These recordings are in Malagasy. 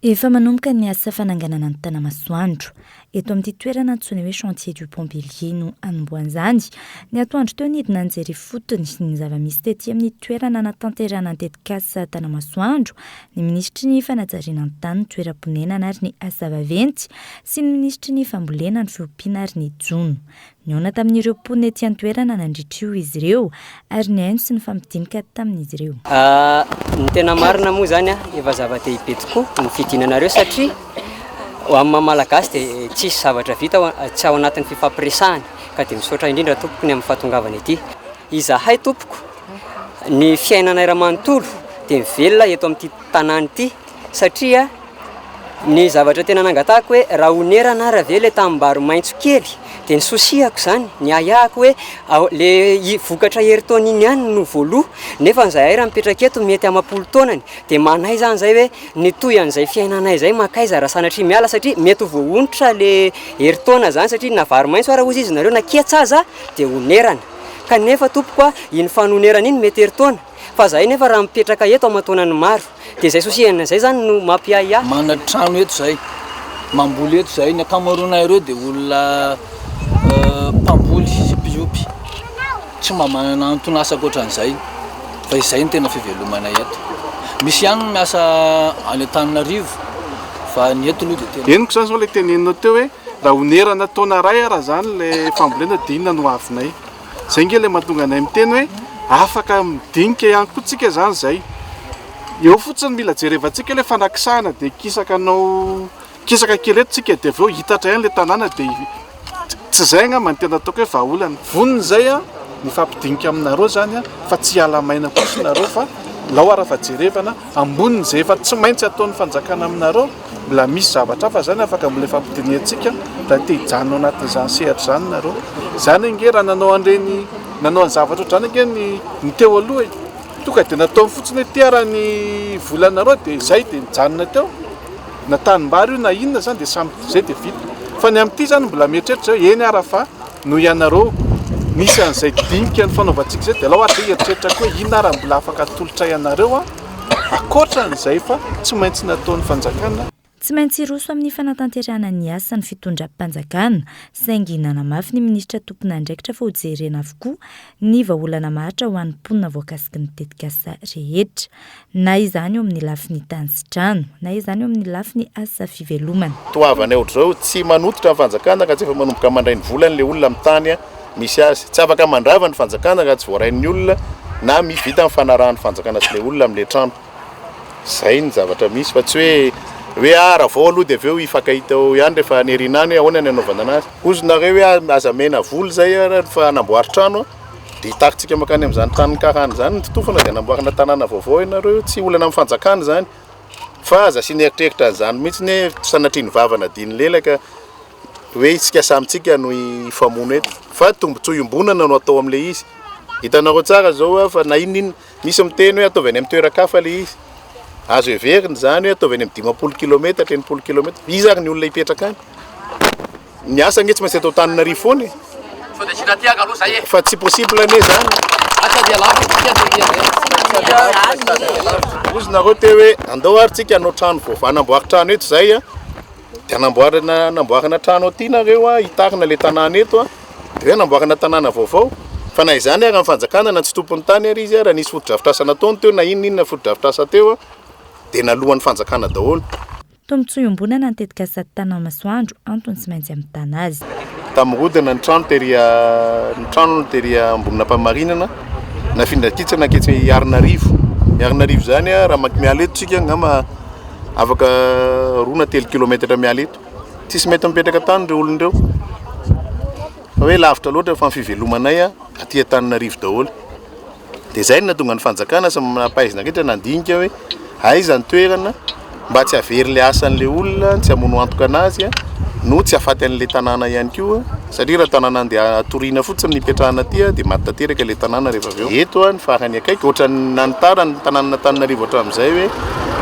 Efa manomboka ny asa fananganana ny Tanamasoandro. Eto amin'ity toerana antsoina hoe Chantier du Pont Bélier no hanombohan'izany. Ny atoandro teo nidina nijery ifotony ny zava-misy tety amin'ny toerana hanatanterahana ny tetikasa Tanamasoandro ny minisitry ny fanajariana ny tany, ny toeram-ponenana ary ny asa vaventy sy ny minisitry ny fambolena, ny fiompiana ary ny jono. Nihaona tamin'ireo mponina ety an-toerana nandritra io izy ireo ary nihaino sy nifampidinika tamin'izy ireo. Ny tena marina moa izany efa zava-dehibe tokoa ny fidinanareo satria ho amin'ny maha Malagasy dia tsisy zavatra vita tsy ao anatin'ny fifampiresahana ka dia misaotra indrindra tompoko ny amin'ny fahatongavana ety. Izahay tompoko ny fiainanay iray manontolo dia mivelona eto amin'ity tanàna ity satria Ny zavatra tena nangatahako hoe raha onerana ara ve le tanimbary maitso kely dia ny souci-ako zany, ny ahiahiko hoe le vokatra herintaona iny ihany no voaloa nefa izahay raha mipetraka eto mety amam-polo taonany dia manahy zany zay hoe ny tohy an'izay fiainanay zay mankaiza raha sanatria miala satria mety ho voahonitra le herintaona zany satria na vary maitso ara hozy izy nareo na ketsa aza dia onerana kanefa tompoko a iny fanonerana iny mety herintaona fa zahay nefa raha mipetraka eto aman-taonany maro Dia izay souci-na izay izany no mampiahiahy. Manana trano eto izahay, mamboly eto izahay, ny ankamaroanay ireo dia olona mpamboly sy mpiompy, tsy mba manana anton'asa ankoatran'izay fa izay no tena fivelomanay eto. Misy ihany ny miasa any Antananarivo fa ny eto aloha dia tena. Henoko izany izao ilay teneninao teo hoe raha onerana taona iray ara izany ilay fambolena dia inona no avinay? Zay nge le mahatonga anay miteny hoe afaka midinika ihany koa tsika zany zay. Eo fotsiny mila jerevantsika le fanakisahana de kisaka anao kisaka kely eto tsika de avy eo hitatra ihany le tanàna de tsy zay angamba no tena ataoko hoe vahaolana. Vonona izay an ny hifampidinika aminareo zany an fa tsy hiala maina kosa nareo fa lao ara fa jerevana ambonin'izay efa tsy maintsy ataon'ny fanjakana aminareo. Mbola misy zavatra hafa zany afaka mbola ifampidinihantsika raha te hijanona ao anatin'izany sehatra izany nareo. Izany ange raha nanao an'ireny nanao ny zavatra ohatr'izany ange ny ny teo aloha e. Tonga dia nataony fotsiny hoe ty ara ny volanareo dia izay dia nijanona teo. Na tanimbary io na inona izany dia samy izay dia vita. Fa ny amin'ity izany mbola mieritreritra hoe eny ara fa noho ianareo nisy an'izay dinika nifanaovantsika izay dia alao ary izay hieritreritra koa hoe inona ara mbola afaka atolotray anareo an. Ankoatra an'izay fa tsy maintsy nataon'ny fanjakana. Tsy maintsy hiroso amin'ny fanatanterahana ny asa ny fitondram-panjakana, saingy nanamafy ny minisitra tompon'andraikitra fa hojerena avokoa ny vahaolana maharitra ho an'ny mponina voakasiky ny tetikasa rehetra, na izany eo amin'ny lafiny tany sy trano, na izany eo amin'ny lafiny asa fivelomana. Toavanay ohatr'izao, tsy manototra ny fanjakana raha tsy efa manomboka mandray ny volany ilay olona amin'ny tany. misy azy. Tsy afaka mandrava ny fanjakana raha tsy voarain'ny olona na misy vita ny fanarahan'ny fanjakana sy ilay olona amin'ilay trano. Izay ny zavatra misy fa tsy hoe hoe ah ravao aloha dia avy eo hifankahita eo ihany rehefa any aoriana any hoe ahoana ny hanaovana anazy. Hozy nareo hoe aza omena vola izay ary fa hanamboary trano an, dia hitarintsika mankany amin'izany tanin'ny karana izany ny totofana dia hanamboarana tanàna vaovao ianareo, tsy olana amin'ny fanjakana izany. Fa aza asiana eritreritra an'izany mihitsy hoe sanatria ny vava nadian'ny lela ka. hoe isika samy tsika no hifamono eto fa tombotsoa iombonana no atao amin'ilay izy. Hitanareo tsara zao fa na inona inona, misy miteny hoe ataovy any amin'ny toeran-kafa ilay izy. Azo heverina izany hoe ataovy any amin'ny 50 kilometatra, 60 kilometatra. Iza ary ny olona hipetraka any? Ny asa ange tsy maintsy atao Antananarivo foana e. Fa tsy possible anie zany. Hozy nareo teo hoe andao ary tsika hanao trano vaovao, hanamboary trano eto zay a. Dia anamboarana anamboarana trano aty nareo a, hitarina le tanàna eto a, dia hoe anamboarana tanàna vaovao. Fa na izany ary ny fanjakana na tsy tompon'ny tany ary izy a, raha nisy fotodrafitrasa nataony teo na inona inona fotodrafitrasa teo a, dia naloan'ny fanjakana daholo. Tombontsoa iombonana ny tetikasa Tanà-Masoandro, antony tsy maintsy hamitana azy. Tamin'ny rodina ny trano tery ny trano tery Ambonin'Ampamarinana, nafindra aty tsy nanketsy Iarinarivo. Iarinarivo izany a, raha miala eto tsika angamba Afaka roa na telo kilometatra miala eto. Tsisy mety mipetraka tany ireo olona ireo. Fa hoe lavitra loatra fa ny fivelomanay aty Antananarivo daholo. Dia izay no nahatonga ny fanjakana sy ny manam-pahaizana rehetra nandinika hoe aiza ny toerana mba tsy hahavery ilay asan'ilay olona, tsy hamono antoka anazy no tsy hahafaty an'ilay tanàna ihany koa. Satria raha tanàna andeha hatoriana fotsiny no hipetrahana aty dia maty tanteraka ilay tanàna rehefa avy eo. Eto ny farany akaiky, ohatran'ny nanitara ny tanànan'Antananarivo hatramin'izay hoe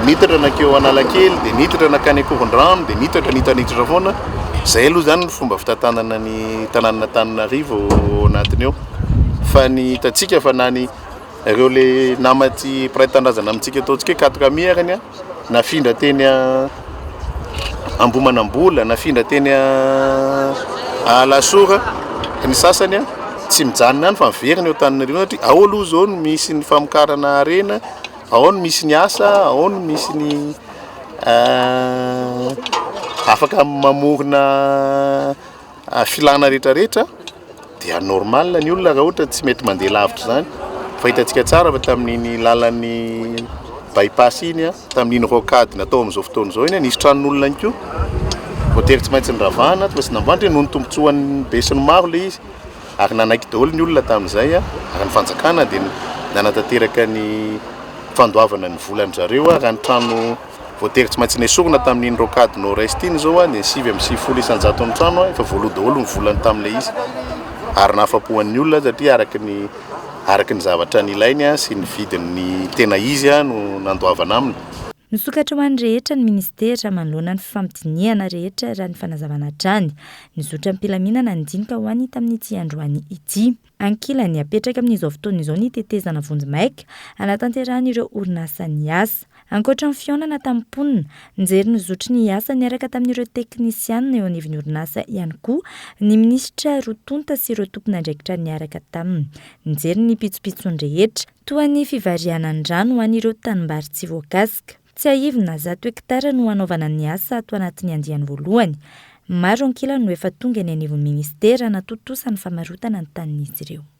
nitatra nankeo Analakely dia nitatra nankany Ankorondrano dia nitatra nitanitatra foana. Izay aloha izany ny fomba fitantanana ny tanànan'Antananarivo ao anatiny ao. Fa ny hitantsika fa na ny ireo le nama tsy mpiray tanindrazana amintsika ataontsika hoe quatre amis arany nafindra teny. Ambohimanambola, nafindra teny Alasora, ny sasany tsy mijanona any fa miverina eo Antananarivo satria ao aloha izao no misy ny famokarana harena, ao no misy ny asa, ao no misy ny afaka mamorona filana rehetrarehetra dia normal ny olona raha ohatra tsy mety mandeha lavitra izany fa hitantsika tsara fa tamin'iny lalan'ny bypass iny a, tamin'iny rocade natao amin'izao fotoana izao iny a, nisy tranon'olona ihany koa voatery tsy maintsy noravahana tsy maintsy namboarina noho ny tombontsoan'ny besinimaro ilay izy ary nanaiky daholo ny olona tamin'izay a, ary ny fanjakana dia nanatanteraka ny fandoavana ny volan-dry zareo raha ny trano Voatery tsy maintsy nesorina tamin'iny rocade nord est iny izao ny 99 isan-jaton'ny trano, efa voaloa daholo ny volany tamin'ilay izy ary nahafapo an'ny olona satria araka ny araka ny zavatra nilainy sy ny vidiny tena izy no nandoavana aminy. Misokatra ho an'ny rehetra ny minisitera manoloana ny fifampidinihana rehetra raha ny fanazavana hatrany. Nizotra am-pilaminana ny dinika ho an'ny tamin'ity androany ity. Ankilany, apetraka amin'izao fotoana izao ny tetezana vonjimaika hanatanterahan'ireo orinasa ny asa. Ankoatra ny fihaonana tamin'ny mponina, nijery ny zotry ny asa niaraka tamin'ireo teknisianina eo anivon'ny orinasa ihany koa ny minisitra roa tonta sy ireo tompon'andraikitra niaraka taminy. Nijery ny pitsopitsony rehetra, toa ny fivarianan'ny rano ho an'ireo tanimbary tsy voakasika. Tsiahivina, 100 hektara no hanaovana ny asa ato anatin'ny andiany voalohany. Maro ankilany no efa tonga eny anivon'ny minisitera hanatontosa ny famarotana ny tanin'izy ireo.